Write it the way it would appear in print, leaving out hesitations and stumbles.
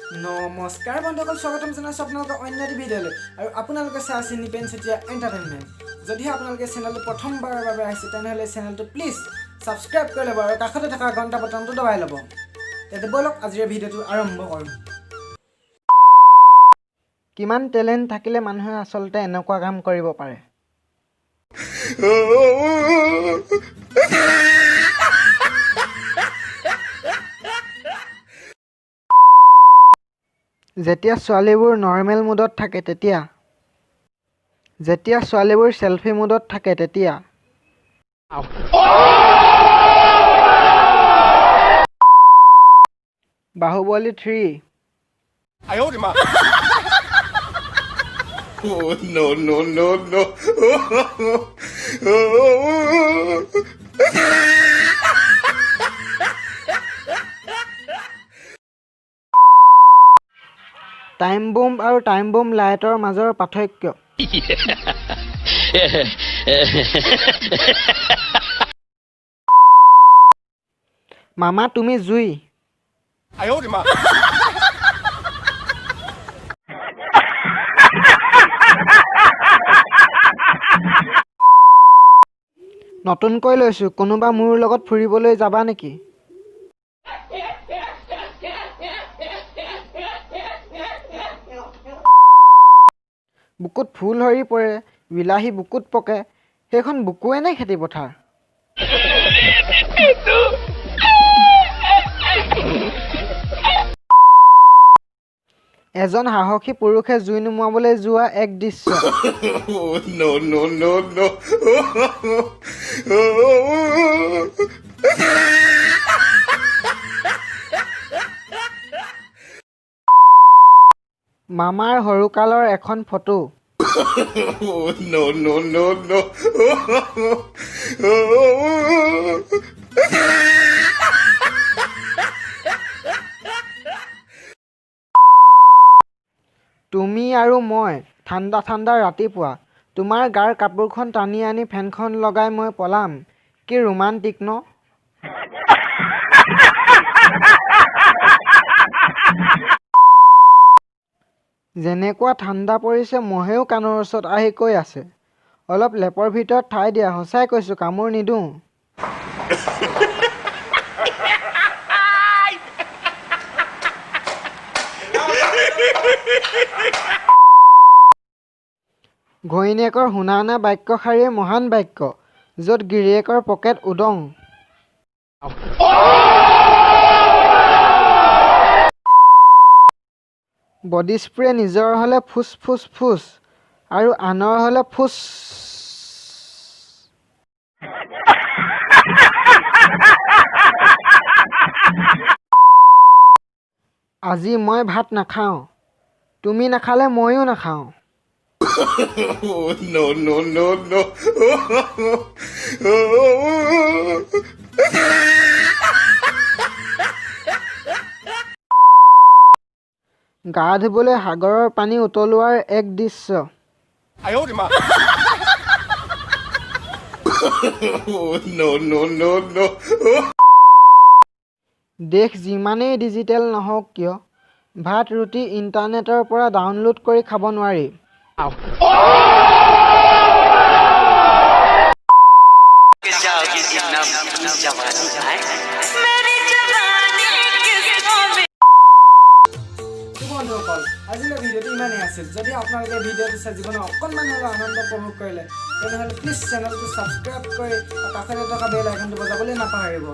নমস্কাৰ বন্ধুসকল, স্বাগতম জনাইছোঁ আপোনালোকৰ অন্য এটি ভিডিঅ'লৈ আৰু আপোনালোকে চাই আছে নিপেন চেতিয়া এণ্টাৰটেইনমেণ্ট। যদিহে আপোনালোকে চেনেলটো প্ৰথমবাৰৰ বাবে আহিছে, তেনেহ'লে চেনেলটো প্লিজ ছাবস্ক্ৰাইব কৰি ল'ব আৰু কাষতে থকা ঘণ্টা বটনটো দবাই ল'ব। তেন্তে ব'লক, আজিৰ ভিডিঅ'টো আৰম্ভ কৰোঁ। কিমান টেলেণ্ট থাকিলে মানুহে আচলতে এনেকুৱা কাম কৰিব পাৰে? যেতিয়া ছোৱালীবোৰ নৰ্মেল মুডত থাকে তেতিয়া, যেতিয়া ছোৱালীবোৰ চেলফি মুডত থাকে তেতিয়া। বাহুবলী 3। Oh, no, no, no, no. Time bomb আৰু টাইম বোম লাইটৰ মাজৰ পাৰ্থক্য। মামা তুমি জুই। নতুনকৈ লৈছোঁ, কোনোবা মোৰ লগত ফুৰিবলৈ যাবা নেকি? বুকুত ফুল সৰি পৰে, বিলাহী বুকুত পকে, সেইখন বুকুৱে নে খেতি পথাৰ? এজন সাহসী পুৰুষে জুই নুমুৱাবলৈ যোৱা এক দৃশ্য। Oh, no, no, no, no. মামাৰ সৰুকালৰ এখন photo. Oh, no, no, no, no. তুমি আৰু মই, ঠাণ্ডা ঠাণ্ডা ৰাতিপুৱা, তোমাৰ গাৰ কাপোৰখন টানি আনি ফেনখন লগাই মই পলাম, কি ৰোমান্টিক ন? যেনেকুৱা ঠাণ্ডা পৰিছে, মহেও কাণৰ ওচৰত আহি কৈ আছে, অলপ লেপৰ ভিতৰত ঠাই দিয়া, সঁচাই কৈছোঁ কামোৰ নিদিওঁ। ঘৈণীয়েকৰ শুনা না বাক্যশাৰীয়ে মহান বাক্য, য'ত গিৰিয়েকৰ পকেট উদং। বডি স্প্ৰে নিজৰ হ'লে ফুচ ফুচ ফুচ আৰু আনৰ হ'লে ফুচ। আজি মই ভাত নাখাওঁ, তুমি নাখালে ময়ো নাখাওঁ। Oh, no, no, no, no. গা ধুবলৈ সাগৰৰ পানী উতলোৱাৰ এক দৃশ্য। Oh, no, no, no, no. দেশ যিমানেই ডিজিটেল নহওক কিয়, ভাত ৰুটি ইণ্টাৰনেটৰ পৰা ডাউনলোড কৰি খাব নোৱাৰি। বন্ধুসকল, আজিলৈ ভিডিঅ'টো ইমানেই আছিল। যদি আপোনালোকে ভিডিঅ'টো চাই জীৱনত অকণমান হ'লেও আনন্দ উপভোগ কৰিলে, তেনেহ'লে প্লিজ চেনেলটো ছাবস্ক্ৰাইব কৰি কাষতে থকা বেল আইকনটো বজাবলৈ নাপাহৰিব।